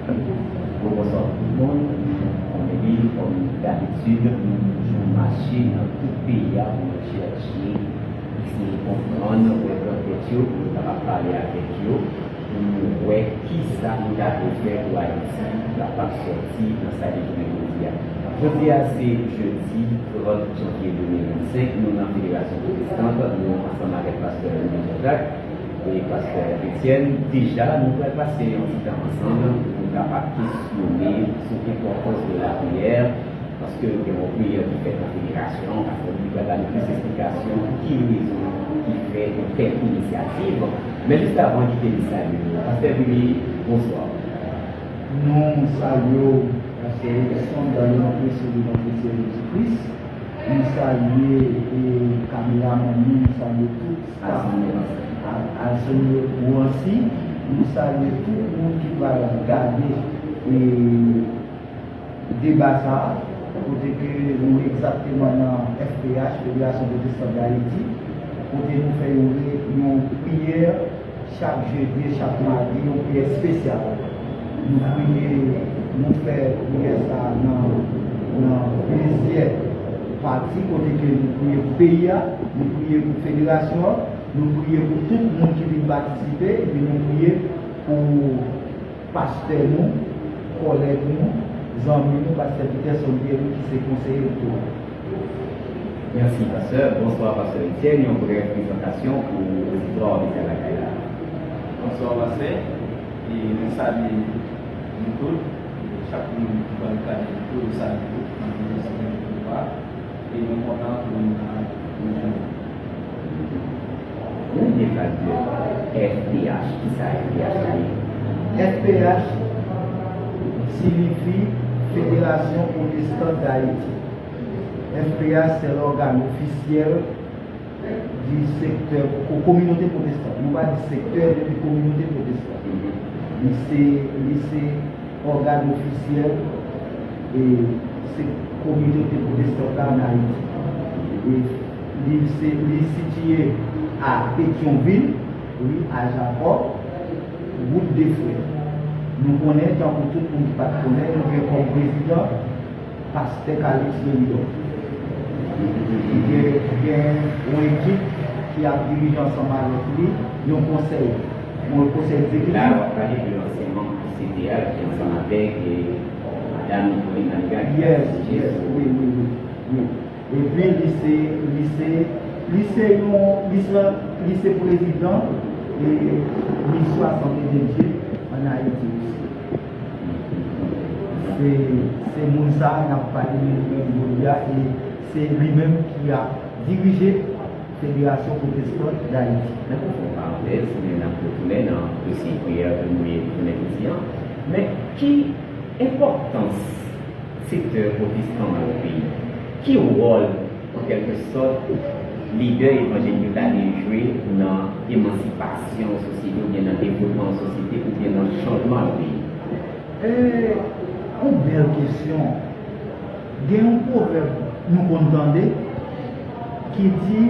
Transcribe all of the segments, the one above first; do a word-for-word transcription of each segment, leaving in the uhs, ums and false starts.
Bon, bonswa tout moun. Nou konnen li, kòm dabitid, nou toujou mache nan tout peyi a pou nou chèche eseye konprann, wè gran tèt yo, pou nou kapab pale avèk yo, pou nou wè kisa nou ta dwe fè pou Ayiti kapab sòti nan sa li jounen jodi a. Jodi a, se jedi trant janvye de mil vennsenk, nou nan Federasyon Pwotestant, nou ansanm avèk pastè Remy Jean-Jacques e pastè Etienne. Deja, nou pral pase yon ti tan ansanm, nou kapab kesyone sou enpòtans de lapriyè, paske nou gen yon priyè ki fèt nan federasyon, pastè Remy pral ba nou plis esplikasyon pou ki rezon ki fè yon tèl inisyativ. Men jis avan, kite li salye nou. Pastè Remy, bonswa. Nou salye w, pastè Wilson, dan le non presye de nòt Seyè Jezi Kris. Nou salye, e, kameramann nou, nou salye tout staf Alsonye Rancy. Nou salye tout moun ki pral gade, e, deba sa a, kote ke nou egzakteman nan F P H, Federasyon Pwotestan Dayiti, kote nou fè yon re-, yon priyè chak jedi e chak madi, yon priyè espesyal. Nou priye, nou fè priyè sa a nan, nan plizyè pati, kote ke nou priye pou peyi a, nou priye pou federasyon an, nou priye pou tout moun ki vin patisipe, epi nou priye pou pastè nou, kòlèg nou, zanmi nou, pastè Peterson Pierre, ki se konseye l tou. Mèsi, pastè. Bonswa, pastè Etienne. Yon brèf prezantasyon pou oditè Medya Lakay la. Bonswa, pastè. E nou salye nou tout. E chak moun ki pral gade videyo, nou salye tout. Nan non Seyè Jezi Kris. E nou kontan pou nou ka rejwenn. Nou deja di F P H, kisa F P H la ye? F P H siyifi Fédération Protestante d'Haïti. F P H se lògàn ofisyèl di sektè ko-, kominote pwotestan. Nou pa di sektè, nou di kominote pwotestan. Li se, li se ògàn ofisyèl, e, se kominote pwotestan la ann Ayiti. E li se, li sitiye a Petyonvil, wi, a Jakòb, wout de Frè. Nou konnen, tankou tout moun ki pa t konnen, nou gen kòm prezidan pastè Calix Lelidor. Li gen, gen yon ekip ki ap dirije ansanm avèk li yon konsèy, yon konsèy egzekitif. La, w ap pale de ansèyman ki se te a, ki ansanm avèk, e, madanm Nicoline Manigat. Yes, yes, wi, wi, wi, wi. Epi li se, li se, li se yon, li se, li se prezidan, e, Mission Assemblée de Dieu ann Ayiti osi. Se, se moun sa a n ap pale de li menm jodi a, e se li menm ki ap dirije Federasyon Pwotestan Dayiti. N ap fè yon parantèz, men n ap retounen nan dosye priyè ke nou ye jounen jodi a. Men ki enpòtans sektè pwotestan nan peyi? Ki wòl, an kèlkesòt, lidè evanjelik yo ta dwe jwe nan emansipasyon sosyete oubyen nan devlopman sosyete oubyen nan chanjman peyi? E, yon bèl kesyon. Gen yon pwovèb nou konn tande ki di,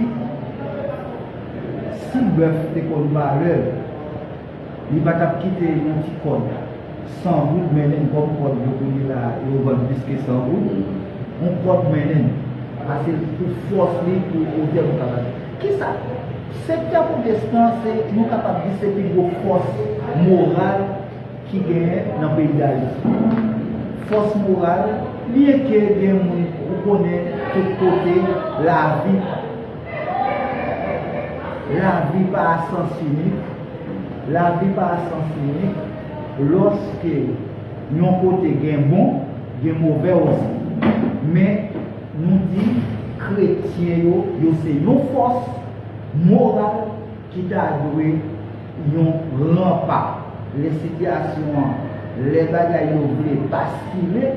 si bèf te konn valè, li pa t ap kite yon ti kòd san goud mennen l kòm kòd yo kounye la a, yo vann plis ke san goud. Yon kòd mennen l, pase l pou fòs li, pou otè pou kapab. Kisa? Sektè pwotestan, se, nou kapab di, se pi gwo fòs moral ki genyen nan peyi Dayiti. Fòs moral, byenke gen moun ou konnen tout kote, lavi, lavi pa a sans inik, lavi pa a sans inik, lòske yon kote gen bon, gen movè osi. Men, nou di kretyen yo, yo se yon fòs moral ki ta dwe yon ranpa lè sitiyasyon an, lè bagay yo vle baskile,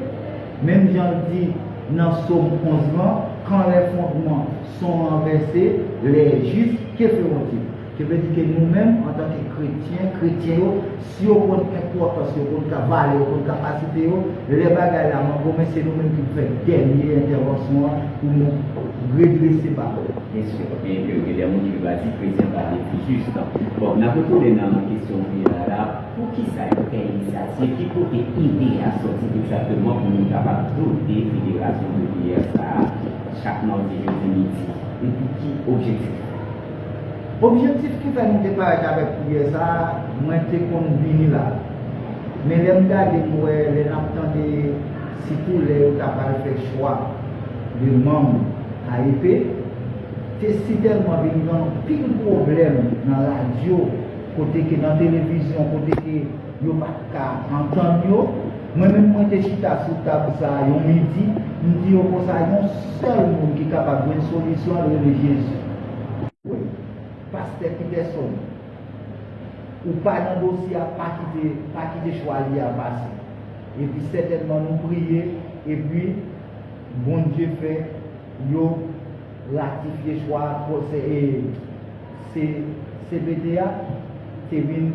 menm jan l di nan Sòm onz lan, quand l'effondrement sont renversés, les justes, que feront-ils? Ki vle di ke nou menm, antanke kretyen, kretyen yo, si yo konn enpòtans yo, konn ka valè yo, konn kapasite yo, lè bagay la mangonmen, se nou menm ki pou fè dènye entèvansyon an pou nou redrese bagay. Byen si, byen ke gen de moun ki va di kretyen pa vle di jis. Bon, n ap retounen nan kesyon priyè a la. Poukisa yo fè inisyativ Se ki kote ide a sòti egzakteman pou nou kapab dote federasyon de priyè sa a chak madi, jedi midi? E pou ki objektif? Objektif ki fè nou te parèt avèk priyè sa a, mwen te konn vini la. Men lè m gade, m wè, lè n ap tande, sitou lè yo ta pral fè chwa de manm A E P, te sitèlman vin gen anpil pwoblèm nan radyo, kote ke nan televizyon, kote ke yo pa t ka antann yo. Mwen menm, mwen te chita sou tab sa a yon midi, m di yo konsa, yon sèl moun ki kapab jwenn solisyon an, l rele Jezi. Pastè Peterson, ou pa nan dosye a, pa kite, pa kite chwa li a pase. Epi sètènman nou priye, epi Bondye fè yo ratifye chwa a, pwosè, e, se, C P T a te vin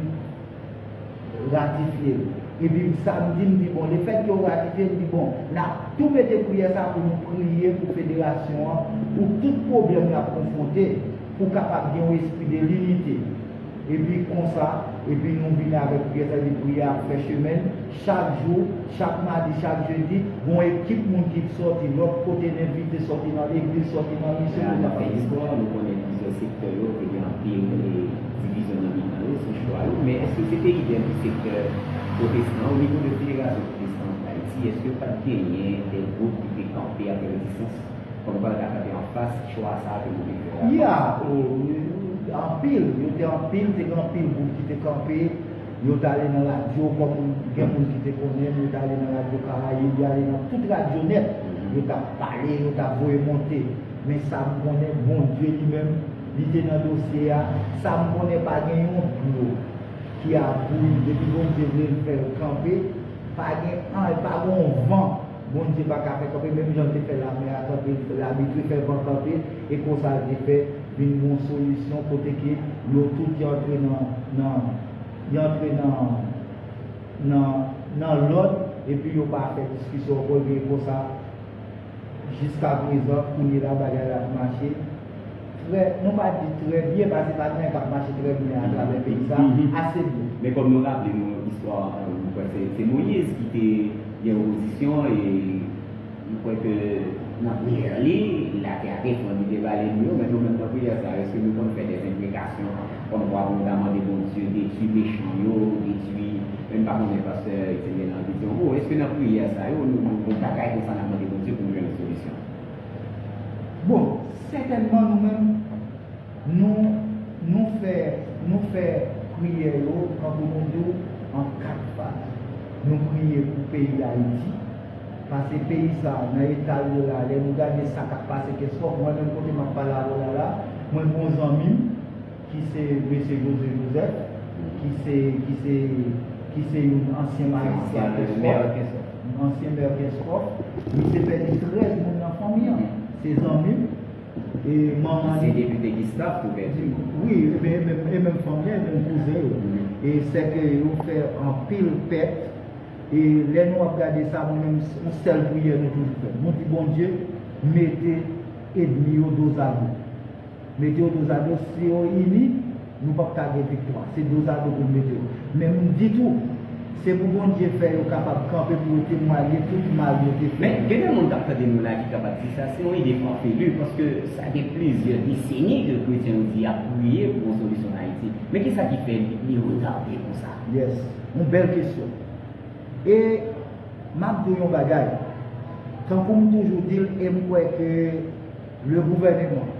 ratifye l. Epi samdi, m di, bon, lefèt ke yo ratifye l, m di, bon, n ap tou mete priyè sa pou nou priye pou federasyon an, pou tout pwoblèm y ap konfwonte, pou kapab gen yon espri de linite. Epi konsa, epi nou vini avèk priyè sa, epi priyè ap fè chemen l. Chak jou, chak madi, chak jedi, gon ekip moun ki sòti lòt kote, n envite sòti nan legliz, sòti nan misyon, pou n ap fè istwa, nou konnen plizyè sektè yo te gen anpil, e, divizyon nan mitan yo sou chwa yo, men èske se te idèm pou sektè pwotestan, o nivo de federasyon pwotestan an Ayiti, èske pa t genyen de gwoup ki te kanpe avèk rezistans, kòmkwa yo ta kanpe anfas chwa sa a ke nou te fè a? Ya, o, anpil, yo te anpil, te gen anpil gwoup ki te kanpe, yo t ale nan radyo, kòm gen moun ki te konnen m, yo t ale nan Radyo Karayib, yo ale nan tout radyo nèt. Yo t ap pale, yo t ap voye monte. Men sa m konnen, Bondye li menm, li te nan dosye a. Sa m konnen, pa gen yon dlo ki ap bouyi. Depi Bondye vle l fè l kanpe, pa gen anyen, pa gen yon van Bondye pa ka fè kanpe, menm jan l te fè lamè a kanpe, l abitye fè van kanpe, e konsa l te fè vin gon solisyon kote ke yo tout y antre nan, nan, y antre nan, nan, nan lòd, epi yo pa fè diskisyon ankò, epi konsa, jiska prezan, kounye la, bagay la ap mache. Trè, nou pa di trè byen, paske pa gen anyen k ap mache trè byen atravè peyi sa, ase byen. Men kòm nou raple nou istwa, euh, mwen kwè se, se Moyiz ki te gen opozisyon, e mwen kwè ke nan priyè li, latè a te fann, li te pale nou yo, men nou menm nan priyè sa, èske nou konn fè de enplekasyon, kòmkwa pou nou ta mande Bondye detwi mechan yo, detwi, men m pa konnen pastè Etienne Bernard te di yon mo, èske nan priyè sa yo, nou, nou, yon bagay konsa n ap mande Bondye pou nou jwenn yon solisyon? Bon, sètènman nou menm, nou, nou fè, nou fè priyè yo, tankou nou di w, an kat faz. Nou priye pou peyi Dayiti, paske peyi sa, nan eta l ye la, lè nou gade sa k ap pase Kenskòf, mwen menm kote m ap pale avè w la la, mwen gen yon zanmi m, ki se mesye José Joseph, ki se, ki se, ki se yon ansyen majistra Kenskòf, ansyen mè Kenskòf. Misye pèdi trèz moun nan fanmi an. Se zanmi m. E manman li. Ansyen depite Gustave tou pèdi moun. Wi, e menm, e menm fanmi an, e menm kouzen yo. E sèke yo fè anpil pèt. E lè nou ap gade sa, nou menm, yon sèl priyè nou toujou fè. Nou di, Bondye, mete ènmi yo dozado. Mete yo dozado, si yo ini, nou p ap ka gen viktwa. Se dozado pou n mete yo. Men m di tou, se pou Bondye fè yo kapab kanpe pou yo temwaye tout mal yo te fè. Men, gen de moun k ap tande nou la ki kapab di sa se yon ide farfelu, paske sa gen plizyè deseni ke kretyen yo di y ap priye pou yon solisyon an Ayiti. Men kisa ki fè li, li retade konsa? Yes, yon bèl kesyon. E m ap di w yon bagay, tankou m toujou di l, e m kwè ke le gouvèneman,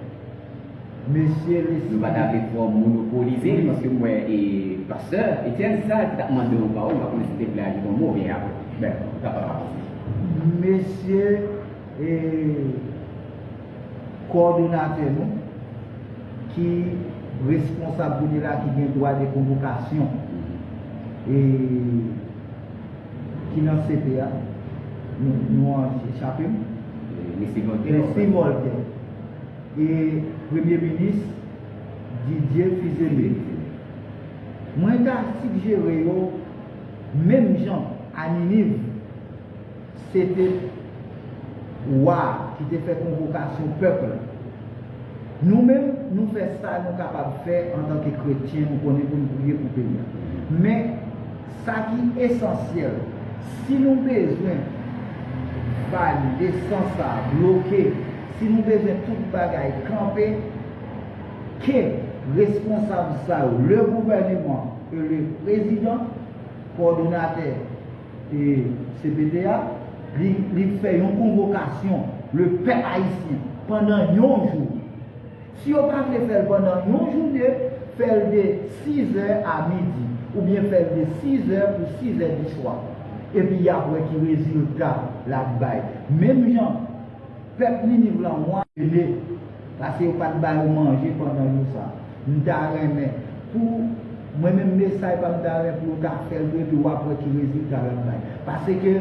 mesye Leslie. Nou pa ta vle twò monopolize, paske m wè, e, pastè Etienne, se sa ki t ap mande yon pawòl, m pa konnen si te vle ajoute yon mo, oubyen apre. Ben, ou kapab avanse. Mesye, e, kowòdonatè nou, ki responsab kounye la, ki gen dwa de konvokasyon, e, ki nan C P A, nou, nou an chape m. Leslie Voltaire. Leslie Voltaire. E Premye Minis Didier Fils-Aimé. Mwen ta sigjere yo, menm jan a Niniv, se te wa a ki te fè konvokasyon pèp la. Nou menm, nou fè sa nou kapab fè antanke kretyen, nou konnen pou n priye pou peyi a. Men, Sa ki esansyèl, si nou bezwen valide san sa bloke, si nou bezwen tout bagay kanpe, ke responsab sa yo, le gouvernement et le président, kòdonatè e C P T a, li, li fè yon konvokasyon, le pèp ayisyen, pandan yon jou. Si yo pa vle fè l pandan yon jounen, fè l de sizè a midi, oubyen fè l de sizè pou sizè di swa. Epi y ap wè ki rezilta l ap bay. Menm jan pèp Niniv lan mwa jene, paske yo pa t ba yo manje pandan jou sa. M ta renmen pou, mwen menm mesaj pa m ta renmen pou yo ta fè l tou epi w ap wè ki rezilta l ap bay. Paske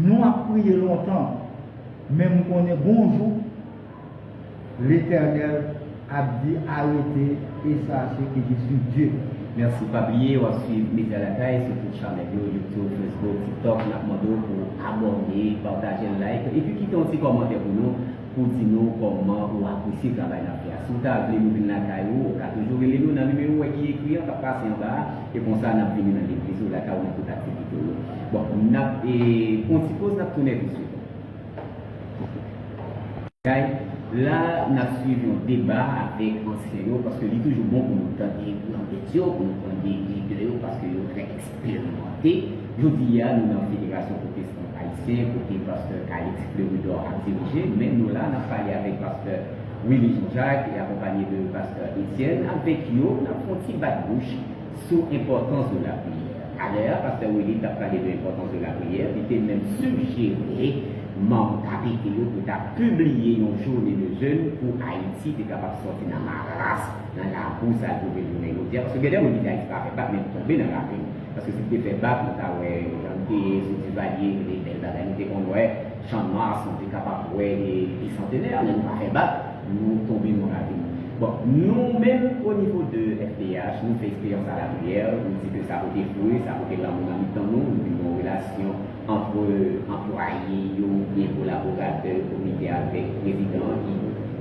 nou ap priye lontan, men m konnen gon jou Letènèl ap di, arete e sache ke je suis Dieu. Mèsi. Pa bliye, w ap swiv Medya Lakay sou tout chanèl yo, YouTube, Facebook, TikTok. N ap mande w pou w abòne, pataje l, like, epi kite yon ti kòmantè pou nou, pou di nou kòman ou apresye travay n ap fè a. Si w ta vle nou vin lakay ou, ou ka toujou rele nou nan nimewo w wè ki ekri an, k ap pase anba a, e konsa n ap vini nan legliz ou, lakay ou, nan tout aktivite w yo. Bon, n ap, e, pran yon ti poz, n ap tounen tousuit. Kay, la, n ap swiv yon deba avèk ansyen yo, paske li toujou bon pou nou tande grandèt yo, pou nou tande lidè yo, paske yo trè eksperimante. Jodi a, nou nan Federasyon Pwotestan Ayisyen, kote pastè Calixte Fleuridor ap dirije, men nou la, n ap pale avèk pastè Willy Jean-Jacques, e akonpanye de pastè Etienne. Avèk yo, n ap fè yon ti bat bouch sou enpòtans de lapriyè. Talè a, pastè Willy t ap pale de enpòtans de lapriyè, li te menm sijere manm K P T yo pou ta pibliye yon jounen de jèn pou Ayiti te kapab sòti nan maras, nan labou sa l twouve l jounen jodi a. Paske gen de moun ki di Ayiti pa fè bak, men l tonbe nan ravin. Paske si l te fè bak, nou ta wè jan l te ye sou Divalye, de bèl bagay nou te konn wè. Channmas, nou te kapab wè de, de Bisantenè, men nou pa fè bak, nou tonbe nan ravin. Bon, nou menm, o nivo de F P H, nou fè eksperyans a lapriyè, nou di ke sa pote fwi, sa pote lanmou nan mitan nou, nou vin gen yon relasyon ant anplwaye yo, oubyen kolaboratè yo, komite avèk prezidan an ki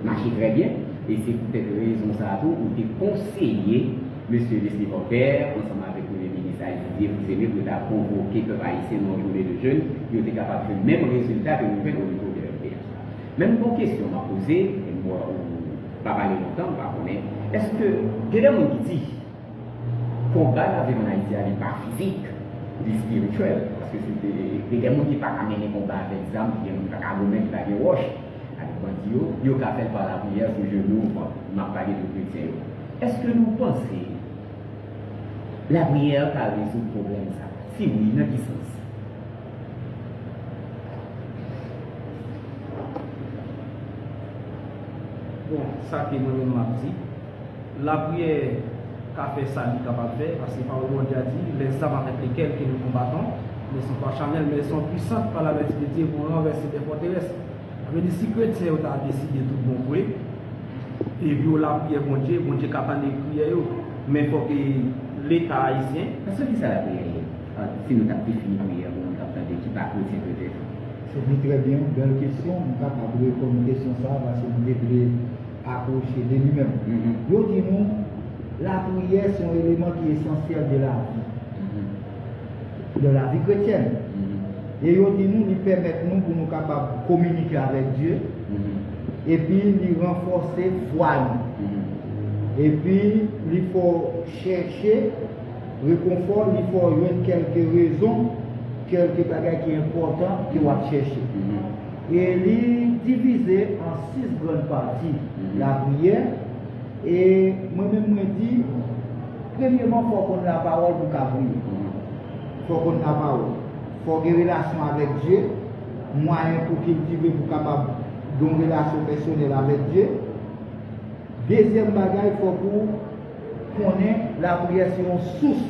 mache trè byen. E se poutèt rezon sa a tou, nou te konseye Mesye Leslie Voltaire, ansanm avèk Premye Minis Alice Didier Fils-Aimé pou yo ta konvoke pèp ayisyen nan yon jounen de jèn, pou yo te kapab jwenn menm rezilta ke nou jwenn o nivo de F P H la. Men m gen yon kesyon m ap poze, e m wè ou pa pale lontan, m pa konnen. Èske gen de moun ki di konba n ap viv ann Ayiti a, li pa fizik, li espirityèl? Paske se te, gen de moun ki pa ka mennen konba avèk zam, gen moun ki pa ka goumen, ki pa gen wòch. Avèk bandi yo, yo ka fè l pa lapriyè sou jenou, bon, m ap pale de kretyen yo. Èske nou panse lapriyè ka rezoud pwoblèm sa? Si wi, nan ki sans? Bon, sa ke mwen menm m ap di, lapriyè ka fè sa li kapab fè, paske pawòl Bondye a di, les armes avec lesquelles que nous combattons ne sont pas charnelles, mais elles sont puissantes par la vertu de Dieu pour renverser des forteresses. Sa vle di, si kretyen yo ta deside tout bon vre, epi yo lapriyè Bondye, Bondye ka tande priyè yo. Men fòk Leta ayisyen. Paske ki sa lapriyè ye? Ah, si nou t ap defini priyè pou moun k ap tande, ki pa kretyen petèt. Se li trè byen, bèl kesyon. M kapab reponn kesyon sa a, paske m te vle akwoche de li menm. Mhm. Yo di nou, lapriyè se yon eleman ki esansyèl de lavi. Mhm. De lavi kretyèn. Mhm. E yo di nou, li pèmèt nou pou nou kapab kominike avèk Dye. Mhm. Epi li ranfòse fwa nou. Mhm. Epi li fè w chèche rekonfò, li fè w jwenn kèlke rezon, kèlke bagay ki enpòtan ke w ap chèche. Mhm. E li divize an sis grann pati. Mhm. Lapriyè, e mwen menm mwen di, premyeman, fò w konn lapawòl pou w ka priye. Mhm. Fò w konn lapawòl. Fò w gen relasyon avèk Dye, mwayen pou kiltive, pou w kapab gen yon relasyon pèsonèl avèk Dye. Dezyèm bagay, fòk ou konnen lapriyè se yon sous,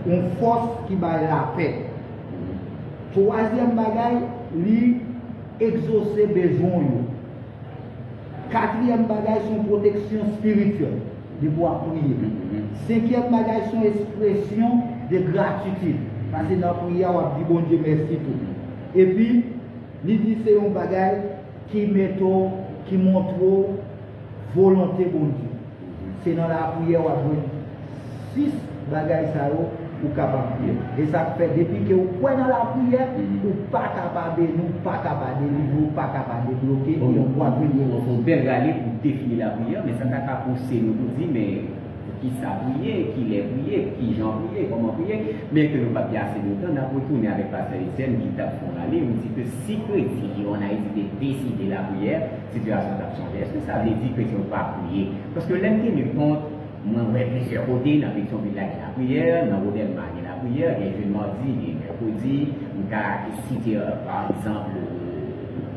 yon fòs ki bay lapè. Twazyèm bagay, li egzose bezwen w yo. Katriyèm bagay, se yon pwoteksyon espirityèl depi w ap priye. Senkyèm bagay, se yon ekspresyon de gratitid. Paske nan priyè a, w ap di Bondye mèsi tou. Epi, li di se yon bagay ki mete w, ki montre w volonte Bondye. Se nan lapriyè w ap jwenn sis bagay sa yo Ou kapab priye. E sa k fè, depi ke ou kwè nan lapriyè, ou pa ka pa beni, ou pa ka pa delivre, ou pa ka pa debloke, e ou pral priye. Ou fè yon bèl rale pou defini lapriyè, men sa ta ka pouse nou pou di, men poukisa priye, kilè priye, kijan priye, kòman priye, men ke nou p ap gen ase de tan, n ap retounen avèk pastè Etienne ki t ap fè yon rale, ou di ke si kretyen yo ann Ayiti te deside lapriyè, sitiyasyon t ap chanje. Èske sa vle di kretyen yo pa priye? Paske lè m teni kont, mwen wè plizyè kote, nan Petyonvil la gen lapriyè, nan Rodèlma gen lapriyè, gen Jedi, Madi, gen Mèkredi, m ka site, pa egzanp,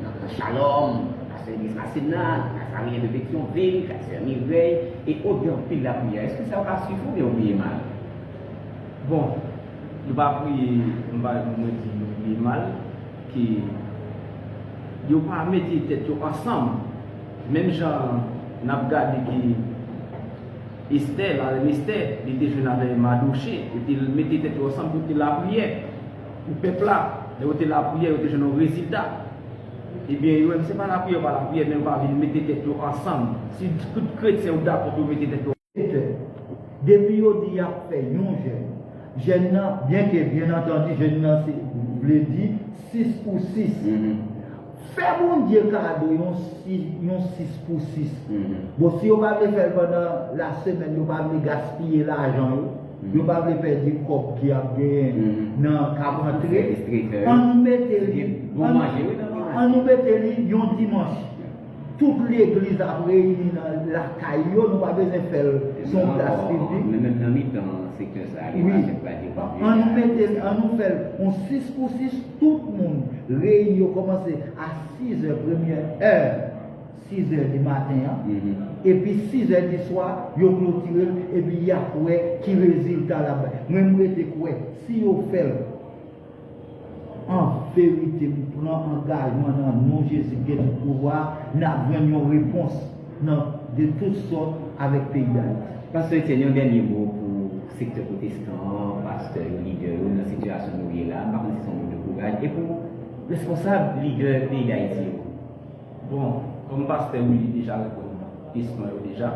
nan Shalom, pastè legliz Rasin nan, Nazaryen de Petyonvil, Kastè Mirèy, e ot, gen anpil lapriyè. Èske sa yo ka swiv ou oubyen yo priye mal? Bon, yo pa priye, m pa mwen di yo priye mal, ke yo pa mete tèt yo ansanm. Menm jan n ap gade ke Estè, larèn Estè, li te jwenn avè Madoche, yo te mete tèt yo ansanm pou te lapriyè pou pèp la. Lè yo te lapriyè, yo te jwenn yon rezilta. Ebyen, yo menm, se pa lapriyè, pa lapriyè, men yo pa vin mete tèt yo ansanm. Si tout kretyen yo dakò pou yo mete tèt yo Depi yo di y ap fè yon jèn, jèn nan, byenke, byen antandi, jèn nan se, vle di sis pou sis. Fè Bondye kado yon sis, yon sis pou sis. Bon, si yo pa vle fè l pandan lasemèn, yo pa vle gaspiye lajan yo, yo pa vle pèdi kòb ki ap genyen nan k ap antre, ann mete li, ann, ann mete li yon dimanch. Tout legliz ap reyini nan lakay yo, nou pa bezwen fè l sou yon plas piblik. Men menm nan mitan sektè sa a, gen pastè k pral di yo pa priye. Ann nou mete l, ann nou fè l yon sis pou sis, tout moun reyini, yo kòmanse a sizè, premyè è, sizè di maten an, epi sizè di swa, yo klotire l, epi y ap wè ki rezilta l ap bay. Mwen, m rete kwè, si yo fè l, An verite, m pran angajman nan non Jezi ki gen tout pouvwa, n ap jwenn yon repons nan, de tout sòt avèk peyi Dayiti. Pastè Etienne, yon dènye mo pou sektè pwotestan an, pastè yo, lidè yo, nan sitiyasyon nou ye la, m pa konn si se yon mo de kouraj, e pou responsab, lidè peyi Dayiti yo. Bon, kòm pastè Willy deja reponn kesyon yo deja,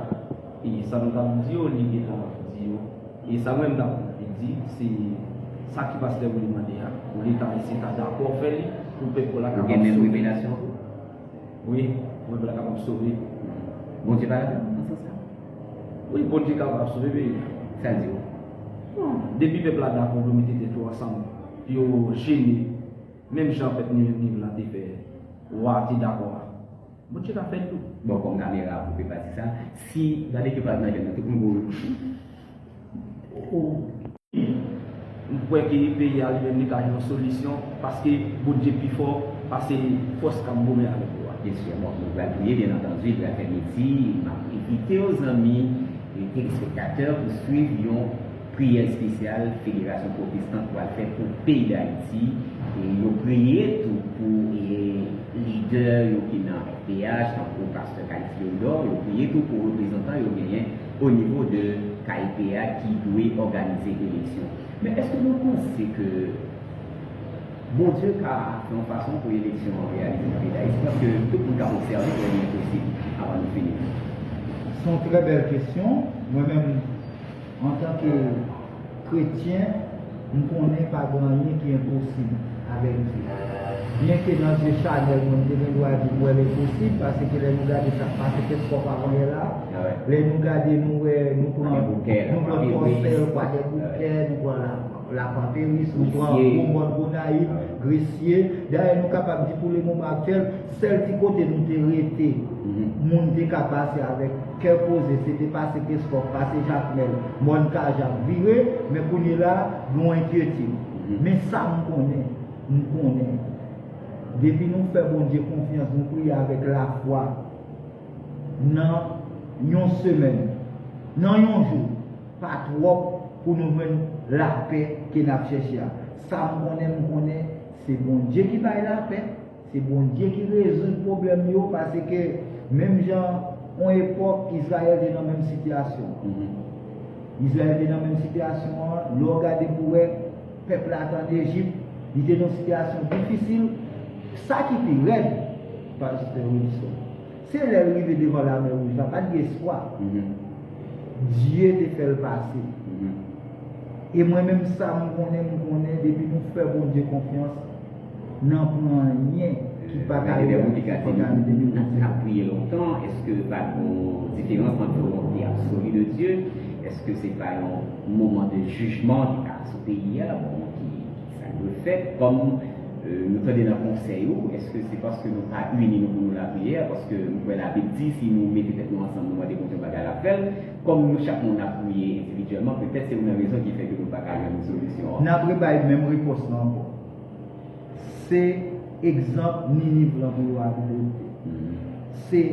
e sa nou t ap di yo, li gentan di yo. E sa mwen m t ap anvi di, se sa ki pastè Willy mande a, pou Leta ayisyen ta dakò fè li, pou pèp la kapab sove. Ou gen menm revelasyon tou? Wi, pou pèp la kapab sove. Bondye pa dakò nan sans sa? Wi, Bondye kapab sove peyi a. Sa l di w? Bon, depi pèp la dakò pou yo mete tèt yo ansanm, pou yo jene, menm jan pèp Niniv la te fè, wa a te dakò a. Bondye ka fè l tou. Bon, kòm kamera a koupe pati sa, si, gade ke pa nan jèn nan, tout moun gwo. M kwè ke peyi a li menm li ka jwenn yon solisyon, paske Bondye pi fò pase fòs k ap goumen avèk yo a. Byen si, bon, nou pral priye, byen antandi, pral fè midi, m ap envite w, zanmi, e telespektatè, pou swiv yon priyè espesyal Federasyon Pwotestan pral fè pou peyi Dayiti. E yo priye tou pou, e, lidè yo ki nan F P H, tankou pastè Calixte Léodor, yo priye tou pou reprezantan yo genyen o nivo de K I P A ki dwe òganize eleksyon. Men èske nou panse ke Bondye ka fè yon fason pou eleksyon an reyalize nan peyi Dayiti? Paske tout moun k ap obsève, wè li enposib. Avan nou fini. Se yon trè bèl kesyon. Mwen menm, antanke kretyen, m konnen pa gen anyen ki enposib avèk Dye. Byenke nan zye chanèl mwen, m te gen dwa di m wè l enposib, paske lè nou gade sa k pase Kenskòf avanyè la, lè nou gade, nou wè, nou pran, nou pran Tòsèl, Kwadèboukè, nou pran la Lapantris, nou pran Gwo Mòn, Gonayiv, Gresye. Dayè, nou kapab di pou le moman aktyèl, sèl ti kote nou te rete, moun te ka pase avèk kè poze, se te pase Kenskòf, pase Jakmèl, Mòn Kajak, vire, men kounye la, gen yon enkyetid. Men sa m konnen, m konnen, depi nou fè Bondye konfyans, nou priye avèk lafwa, nan yon semèn, nan yon jou, pa twòp pou nou jwenn lapè ke n ap chèche a. Sa m konnen, m konnen se Bondye ki bay lapè, se Bondye ki rezoud pwoblèm yo, paske menm jan yon epòk Izrayèl te nan menm sitiyasyon. Izrayèl te nan menm sitiyasyon an, lè w gade pou wè pèp la t ann Ejip, li te nan yon sitiyasyon difisil. Sa ki pi rèd, Pastè Wilson, se lè l rive devan Lamè Wouj la, pa t gen espwa. Dye te fè l pase. E mwen menm, sa m konnen, m konnen depi nou fè Bondye konfyans, nanpwen anyen ki pa ka rive avèk sipòtalite de Bondye. N ap priye lontan, èske pa gon diferans ant volonte absoli de Dye? Èske se pa yon moman de jijman ki ka sou peyi a, bon, ki, ki sa dwe fèt? Kòm, euh, nou tande nan konsèy ou, èske se paske nou pa ini nou pou nou lapriyè? Paske nou kwè Labib di, si nou mete tèt nou ansanm, nou mande Bondye yon bagay, l ap fè l. Kòm nou chak moun ap priye endividyèlman, petèt se youn nan rezon ki fè ke nou pa ka jwenn solisyon an. N ap rebay menm repons lan ankò. Se egzanp Niniv lan pou yo adopte. Se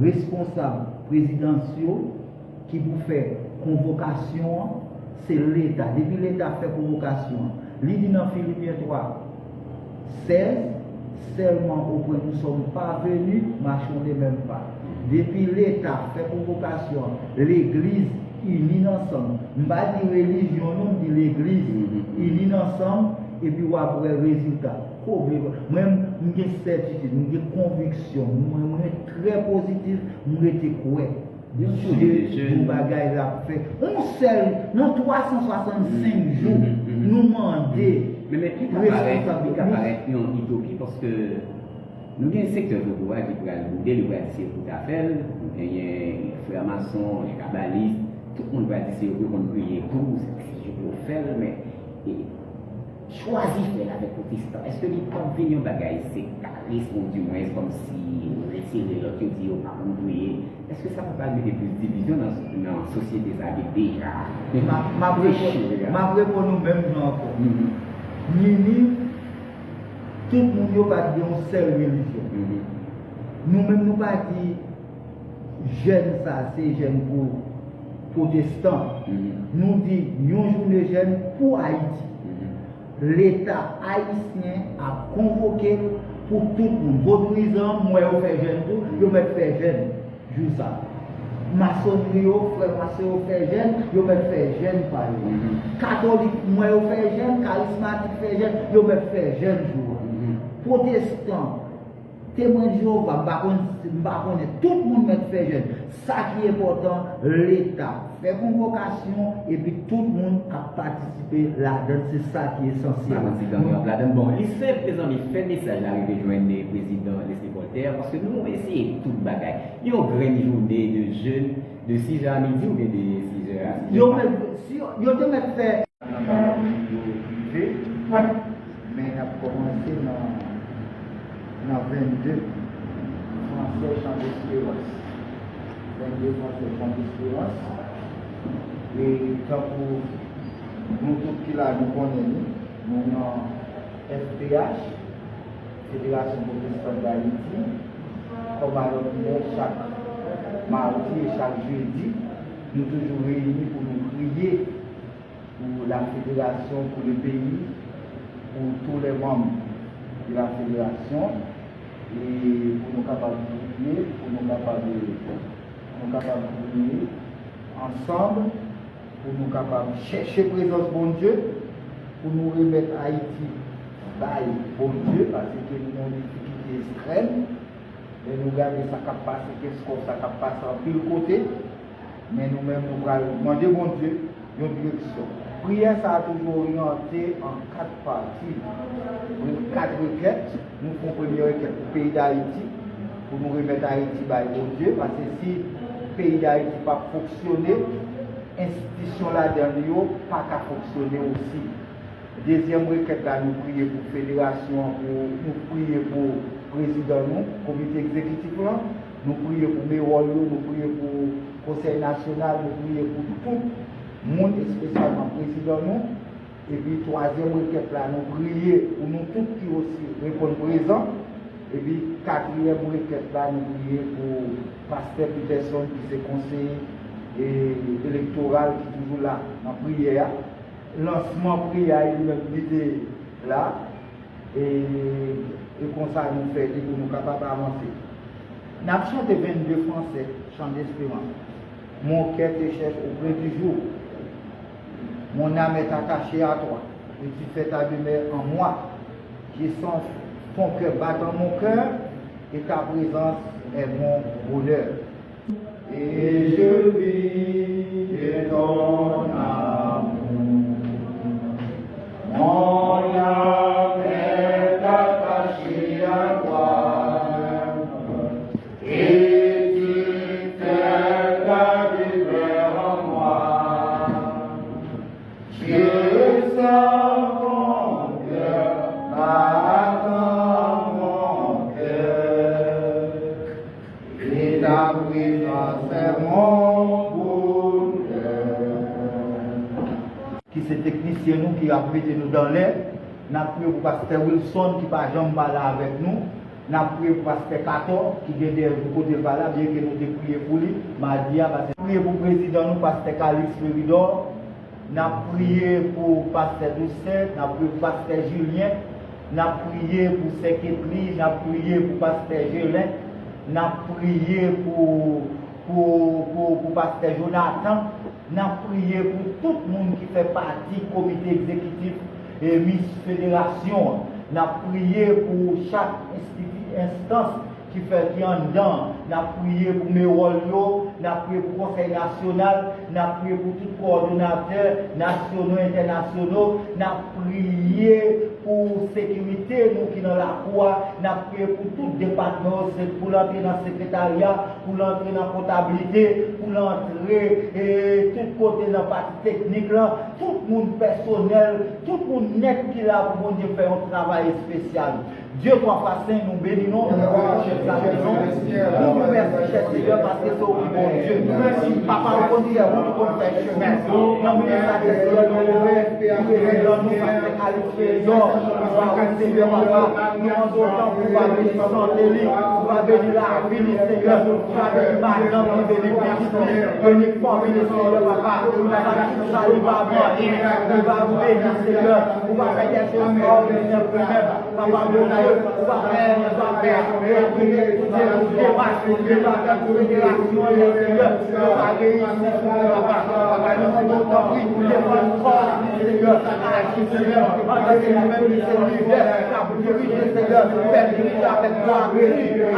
responsab prezidans yo ki pou fè konvokasyon an, se Leta. Depi Leta fè konvokasyon an, li di nan Filipyen twa, sèz, seulement auprès nous sommes parvenus, marchons de même pas. Depi Leta fè konvokasyon an, legliz ini n ansanm. M pa di relijyon non, m di legliz ini n ansanm, epi w ap wè rezilta. Ko vle, mwen, m gen sètitid, m gen konviksyon, mwen, mwen trè pozitif, m rete kwè. Bondye, yon bagay l ap fè. Yon sèl, nan twa san swasannsenk jou, nou mande. Men, men, li ka parèt, li ka parèt yon itopi, paske nou gen sektè Vodou a ki pral boude, li pral di se yo pou ta fè l, nou genyen frè mason, lè kabalis, tout moun pral di se yo ki konn priye tou, se, se yo pou fè l, men, e, chwazi fè l avèk pwotestan, èske li p ap vin yon bagay sektaris, oudimwens kòmsi retire lòt yo di yo pa konn priye? Èske sa p ap al mete plis divizyon nan, nan sosyete sa ki deja dechire a? M ap reponn ou menm jan ankò. Nini, tout moun yo pa t gen yon sèl relijyon. Nou menm nou pa di jèn sa se jèn pou pwotestan. Nou di yon jounen jèn pou Ayiti. Leta ayisyen ap konvoke l pou tout moun. Vodouyizan, m wè yo fè jèn tou, yo mèt fè jèn jou sa. Masonri yo, frè mason yo fè jèn, yo mèt fè jèn pa yo. Katolik, m wè yo fè jèn, karismatik fè jèn, yo mèt fè jèn jou an. Pwotestan, Temwen de Jewova, m pa konn, m pa konnen, tout moun mèt fè jèn. Sa ki enpòtan, Leta fè konvokasyon, epi tout moun ap patisipe ladan l, se sa ki esansyèl. Madanm Tiganyan ap ladan l. Bon, li senp, mezanmi, fè mesaj la rive jwenn prezidan Leslie Voltaire, paske nou eseye tout bagay. Yon grenn jounen de jèn, de sizè a midi oubyen de sizè a sizè a. Yo mèt, si yo, yo te mèt fè nan madanm yo rive, men n ap kòmanse nan, nan vennde Fransè Chan Desperans. Vennde Fransè Chan Desperans. E tankou nou tout ki la, nou konnen li, nou nan F P H, Federasyon Pwotestan Dayiti, kòm alòdinè, chak madi e chak jedi, nou toujou reyini pou nou priye pour la fédération, pour le pays, pour tous les membres de la fédération, e pou nou kapab priye, pou nou kapab, pou nou kapab priye ansanm, pou nou kapab chèche prezans Bondye, pou nou remèt Ayiti bay Bondye, paske nou nan yon difikilte ekstrèm. Lè nou gade sa k ap pase Kenskòf, sa k ap pase anpil kote, men nou menm, nou pral mande Bondye yon direksyon. Priyè sa a toujou oryante an kat pati. Kat rekèt, nou fè yon premye rekèt pou peyi Dayiti, pou nou remèt Ayiti bay Bondye, paske si peyi Dayiti p ap fonksyone, enstitisyon ladan l yo pa ka fonksyone osi. Dezyèm rekèt la, nou priye pou federasyon an, pou, nou priye pou prezidan nou, komite egzekitif lan, nou priye pou mewòl yo, nou priye pou konsèy nasyonal, nou priye pou tout moun, espesyalman prezidan nou. Epi twazyèm rekèt la, nou priye pou nou tout ki osi reponn prezan. Epi katriyèm rekèt la, nou priye pou pastè Peterson ki se konseye, e, elektoral ki toujou la nan priyè a. Lansman priyè a, li menm li te la, e, e konsa nou fè li pou nou kapab avanse. N ap chante vennde Fransè, Chant d'Espérance. Mon cœur te cherche au gré du jour. Mon âme est attachée à toi, et tu fais ta demeure en moi. Je sens ton cœur battre dans mon cœur, et ta présence est mon bonheur. Et je vis de ton Je sens ton cœur battre en mon cœur, et ta présence est mon bonheur. Ki se teknisyen nou ki ap mete nou dan lè. N ap priye pou pastè Wilson ki pa janm pa la avèk nou. N ap priye pou pastè Katò ki gen dèyè l pou kote l pa la, byenke nou te priye pou li madi a. Pastè, priye pou prezidan nou, pastè Kalis Feridò. N ap priye pou pastè Doucet, n ap priye pou pastè Julien, n ap priye pou sè Ketly, n ap priye pou pastè Gelin, n ap priye pou, pou, pou, pou pastè Jonathan, n ap priye pou tout moun ki fè pati komite egzekitif e mis federasyon an. N ap priye pou chak enstiti, enstans ki fè, ki anndan. N ap priye pou mewòl yo, n ap priye pou Konsèy Nasyonal, n ap priye pou tout kowòdonatè nasyonal, entènasyonal, n ap priye pou sekirite nou ki nan lakou a, n ap priye pou tout depatman yo, se pou l antre nan sekretarya, pou l antre nan kontablite, pou l antre, e, tout kote nan pati teknik lan, tout moun pèsonèl, tout moun nèt ki la pou Bondye fè yon travay espesyal. Dye twa fwa sen, nou beni non, nou glorifye non, nou di w mèsi, chè Seyè, paske se ou ki Bondye. Papa, ou konn fè wout, ou konn fè chemen. Nan minit sa, chè Seyè, nou ouvè pou prezidan nou, pastè Kalis Feridò, nou ba ou, Seyè, papa, nou mande w tanpri, ou va beni sante li, ou va beni lavi li, Seyè, ou va beni madanm li, beni pitit li, beni fanmi li, Seyè, papa, papa, tout sa li va mande, ou va beni, Seyè, ou va fè dè choz èkstraòdinè pou li menm. Papa Bondye, ou va fè, ou va fè, ou va fè, ou va fè, ou va fè, ou va fè, Seyè, yo va reyisi sou tè, papa. Papa, nou mande w tanpri, defann kò nou, Seyè, aji, Seyè, antanke nou menm ki se lidè k ap dirije, Seyè, fè dirije avèk gwavi,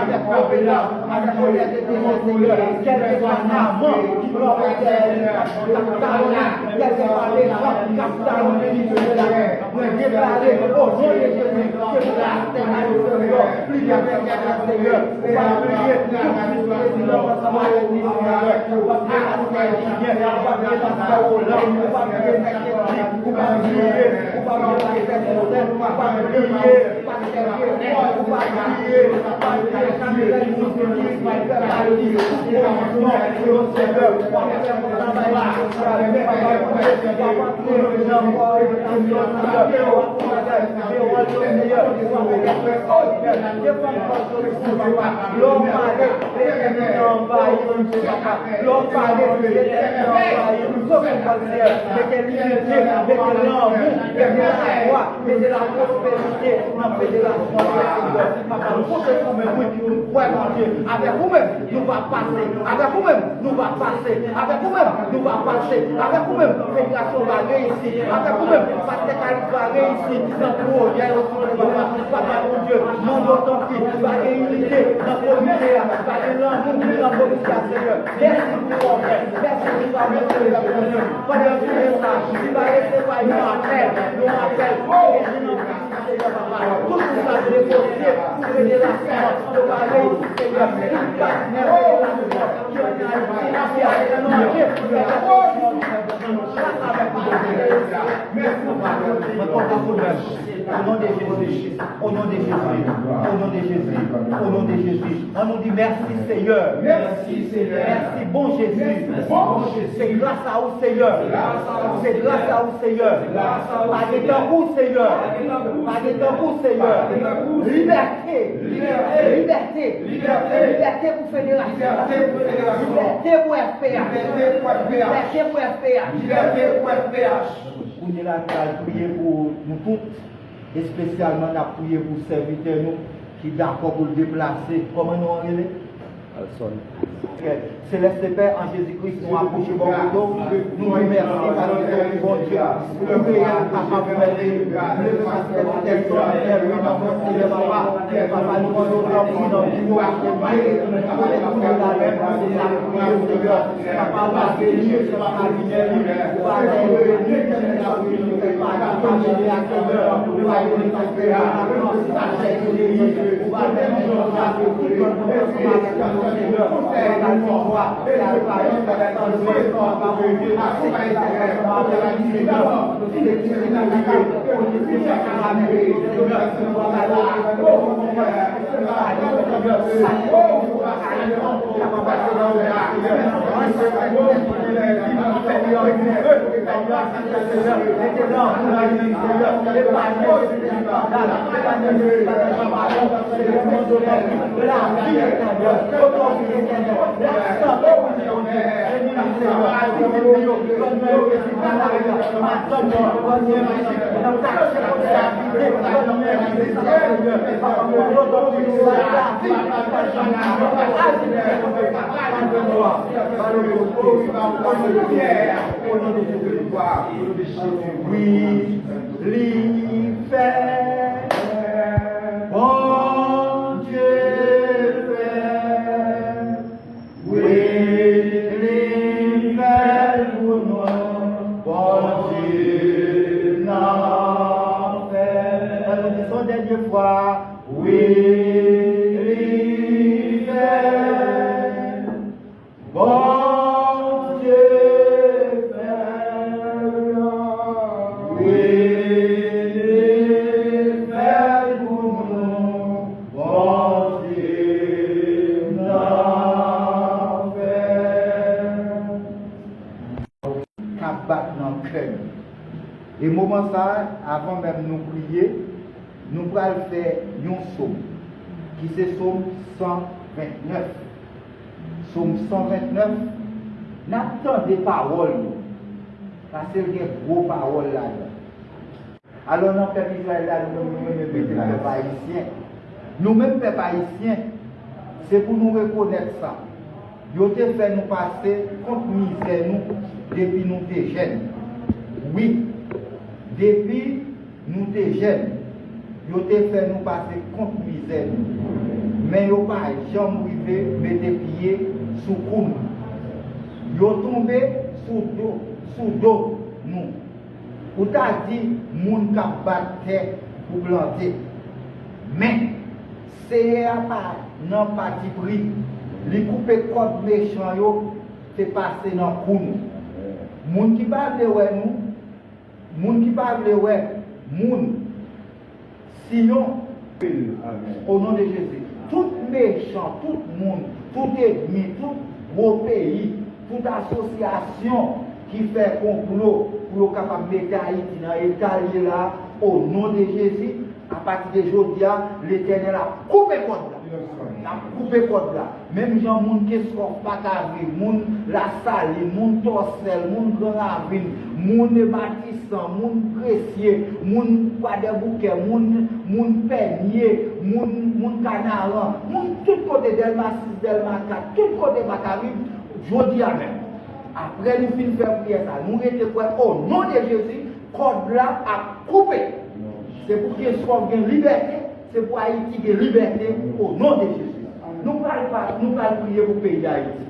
avèk konvenans, avèk onètete, Seyè, kèlkeswa aman ki pran dèyè li, k ap talonne, kèlkeswa lejan k ap talonne li, Seyè. Mwen deklare, o non de Jezi, ke pastè Kalis Feridò, pli de pèsonèl, Seyè, ou va priye pou vis prezidan ansanm avèk li, Seyè, ou va priye pastè Julien, ou va priye pastè Roland, ou va priye sè Ketly, ou va priye, ou va priye pastè Joseph, ou va priye pastè Pierre, ou va priye, ou va priye Camilène Moussouli, Michael Paris, tout komisyon, Seyè, ou va fè yon travay espesyal, papa Bondye, ou va Mete la pwosperite nan federasyon an, Seyè. Papa, nou konte sou ou menm, wi, nou kwè, Bondye, avèk ou menm. Nou va pase. Avèk ou menm, nou va pase. Avèk ou menm, nou va pase. Avèk ou menm, federasyon va reyisi. Avèk ou menm, pastè Kalis va reyisi nan pwojè yo sou tè, papa. Papa Bondye, mande w tanpri, va gen inite nan komite a, va gen lanmou nan komite a, Seyè. Mèsi pou sa w fè. Mèsi pou sa w fè, Seyè Bondye. Pandan nou gen sa, li va resevwa yon apèl, yon apèl. Seyè papa, tout moun k ap negosye pou federasyon an, yo va reyisi, Seyè. Tout patnè federasyon an ki ann Ayiti, ki ap mande pou federasyon an, gras avèk nou, Seyè. Mèsi, papa. Mwen kontan pou nou. O non de Jezi, o non de Jezi, o non de Jezi, o non de Jezi. Ann nou di mèsi, Seyè. Mèsi, Seyè. Mèsi, bon Jezi. Mèsi, bon Jezi. Se gras a ou, Seyè. Se gras a ou. Se gras a ou, Seyè. Pa gen tankou w, Seyè. Pa gen tankou w, Seyè. Libète. Libète. Libète pou federasyon. Libète pou F P H. Libète pou F P H. Kounye a la, n pral priye pou nou tout. Espesyalman, n ap priye pou sèvitè nou ki dakò pou l deplase. Kòman non an rele? Alson. Selès Pè, an Jezi Kris, nou apwoche bò kote w. Nou di w mèsi paske se ou ki Bondye. Ou peye pou kapab mèt leve pastè Tèl Sòl, Tèl Wi, nan non Seyè Papa. Papa, nou mande w tanpri nan biwo a Bondye. Kote kounye la, nou mande w tanpri, Seyè. Papa, ou va beni, Seyè, papa, beni. Ou va beni, Seyè, papa, beni. Wi, li fè. Bondye fè. Wi, li fè l pou nou. Bondye nan fè. Ann nou di sa yon dènye fwa. Wi, li fè. Bondye fè l. Wi, li fè l pou nou. Bondye nan fè l. K ap bat nan kè nou. E moman sa a, avan menm nou priye, nou pral fè yon sòm, ki se sòm san vennèf. Sòm san vennèf, n ap tande pawòl yo, paske l gen gwo pawòl ladan. Alò, nan pèp Izrayèl la, nou menm, nou renmen mete pèp ayisyen. Nou menm, pèp ayisyen, se pou nou rekonèt sa. Yo te fè nou pase kont mizè nou depi nou te jèn. Wi, depi nou te jèn, yo te fè nou pase kont mizè nou. Men yo pa janm rive mete pye sou kou nou. Yo tonbe sou do, sou do nou. Ou ta di moun k ap bat tè pou plante. Men, Seyè a pa nan patipri, li koupe kòd mechan yo te pase nan kou nou. Moun ki pa vle wè nou, moun ki pa vle wè moun, Siyon, o non de Jezi, tout mechan, tout moun, tout ènmi, tout gwo peyi, tout asosyasyon ki fè konplo pou yo kapab mete Ayiti nan eta l ye la, o non de Jezi, apati de jodi a, Letènèl ap koupe kòd la. L ap koupe kòd la. Menm jan moun Kenskòf pa ka viv, moun Lasalin, moun Tòsèl, moun Gran Ravin, moun Matisan, moun Gresye, moun Kwadèboukè, moun, moun Pènye, moun, moun Kanaran, moun tout kote, Dèlma sis, Dèlma kat, tout kote pa ka viv, jodi a menm. Apre nou fin fè priyè sa, nou rete kwè, o non de Jezi, kòd la ap koupe. Se pou Kenskòf gen libète, se pou Ayiti gen libète, o non de Jezi. Nou pral pa, nou pral priye pou peyi Dayiti.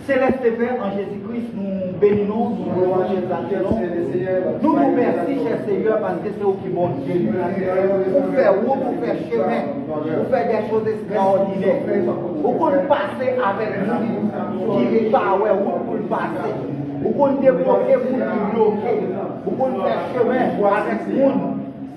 Selès Pè, an Jezi Kris, nou beni nou, nou lwanj, egzalte nou. Nou di w mèsi, chè Seyè, paske se ou ki Bondye. Ou fè wout, ou fè chemen, ou fè de choz ekstraòdinè. Ou konn pase avèk moun ki pa wè wout pou l pase. Ou konn debloke moun ki bloke. Ou konn fè chemen avèk moun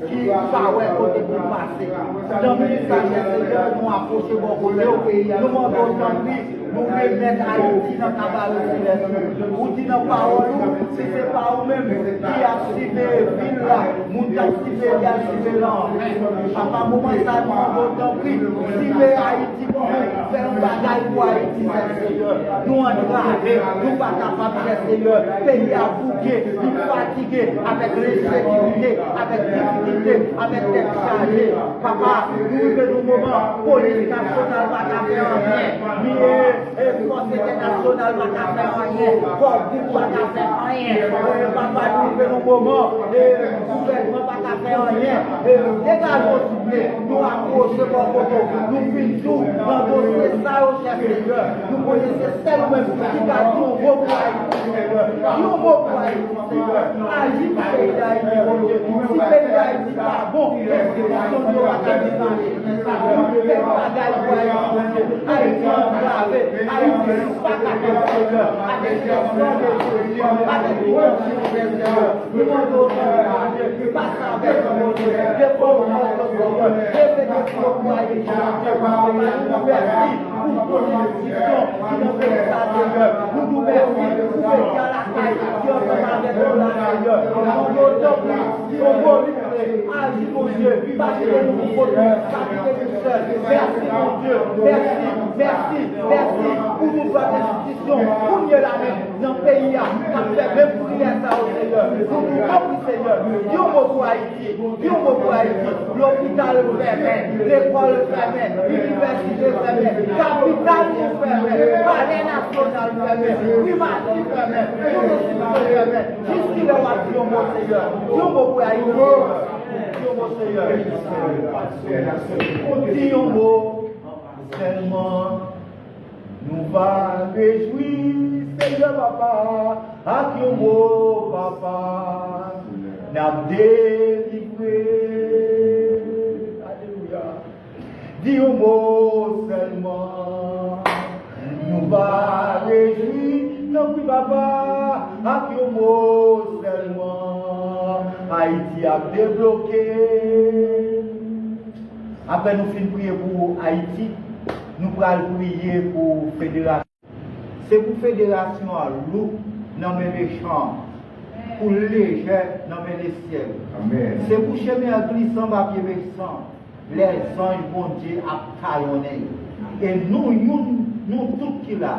ki pa wè kote pou l pase. Nan minit sa, chè Seyè, nou apwoche bò kote w, nou mande w tanpri, nou remèt Ayiti nan kabare selès ou. Ou di nan pawòl ou, si se pa ou menm ki ap siveye vil la, moun k ap siveye li al siveye l anven. Papa, moman sa, nou mande w tanpri, siveye Ayiti pou nou, fè yon bagay pou Ayiti, chè Seyè. Nou antrave, nou pa kapab, chè Seyè. Peyi a bouke, nou fatige avèk ensekirite, avèk difikilte, avèk tèt chaje. Papa, nou rive nan moman, polis nasyonal pa ka fè anyen. Ni, e, e, fòs entènasyonal pa ka fè anyen. Kò goud pa ka fè anyen. E, papa, nou rive nan moman, e, gouvènman pa ka Fè anyen, e degaje w souple, nou apwoche bò kote w, nou fin di w nan dosye sa yo, chè Senyè, nou konnen se sèl ou menm ki ka di yon mo pou Ayiti, Senyè. Di yon mo pou Ayiti, Senyè. Aji pou peyi Dayiti, Bondye. Si peyi Dayiti pa bon, enstitisyon yo pa ka devlope. Fè bagay pou Ayiti, Bondye. Ayiti antrave, Ayiti pa ka fè, Senyè. Avèk lèzòd, Senyè. Avèk lèzòd, Senyè. Nou mande w, Senyè, pase avèk nou, Bondye, devan nou, Senyè, leve defi yo pou Ayiti, Bondye, nou di w mèsi pou tout enstitisyon ki nan peyi sa, Senyè, nou di w mèsi pou medya lakay ki ansanm avèk nou la, Senyè, nou mande w, tanpri, yon mo, Aji, Bondye, pa kite nou pou kont nou, pa kite nou sèl. Mèsi, Bondye, mèsi, mèsi, mèsi pou tout lòt enstitisyon, kounye la menm, nan peyi a, k ap fè menm priyè sa yo, Senyè. Nou di w tanpri, Senyè, di yon mo pou Ayiti, di yon mo pou Ayiti. Lopital fèmen, lekòl fèmen, inivèsite fèmen, kapital nou fèmen, palè nasyonal fèmen, primati fèmen, tout enstitisyon fèmen. Jiskilè w ap di yon mo, Senyè? Di yon mo pou Ayiti, Senyè. Di yon mo, Senyè. Di yon mo sèlman. Nou va rejwi, Senyè Papa, ak yon mo, Papa, n ap delivre. Alelouya. Di yon mo sèlman. Nou va rejwi, tanpri, Papa, ak yon mo sèlman. Ayiti ap debloke. Apre nou fin priye pou Ayiti, nou pral priye pou federasyon. Se pou federasyon an lou nan men mechan an, pou l lejè nan men lesyèl. Amèn. Se pou chemen an glisan pa pye mechan, lèzanj Bondye ap talonnen yo. E nou youn, nou tout ki la,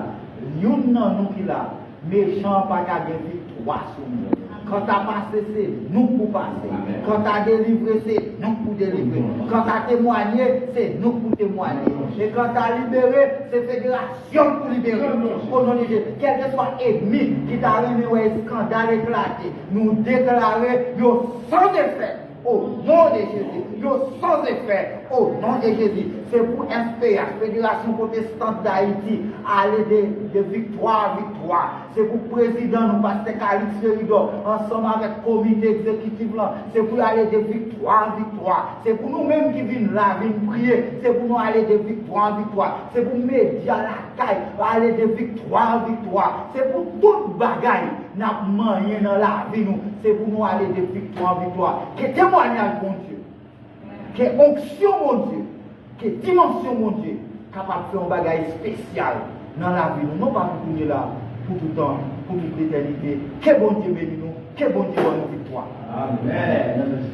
youn nan nou ki la, mechan an pa ka gen viktwa sou nou. Kanta pase, se nou k pou pase. Kanta delivre, se nou k pou delivre. Kanta temwanye, se nou k pou temwanye. E kanta libere, se federasyon k pou libere. O non de Jezi, kèlkeswa ènmi ki ta renmen wè eskandal eklate, nou deklare yo san efè. O non de Jezi, yo san efè. O non de Jezi, se pou F P H, Federasyon Pwotestan Dayiti, ale de, de viktwa an viktwa. Se pou prezidan nou, pastè Calix Feridor, ansanm avèk komite egzekitif lan, se pou y ale de viktwa an viktwa. Se pou nou menm ki vin la, vin priye, se pou nou ale de viktwa an viktwa. Se pou medya lakay ale de viktwa an viktwa. Se pou tout bagay n ap manyen nan lavi nou, se pou nou ale de viktwa an viktwa. Ke temwayaj Bondye, ke onksyon Bondye, ke dimansyon Bondye kapab fè yon bagay espesyal nan lavi nou, non pa pou kounye la, pou tout tan, pou tout letènite. Ke Bondye beni nou, ke Bondye ban nou viktwa. Amèn.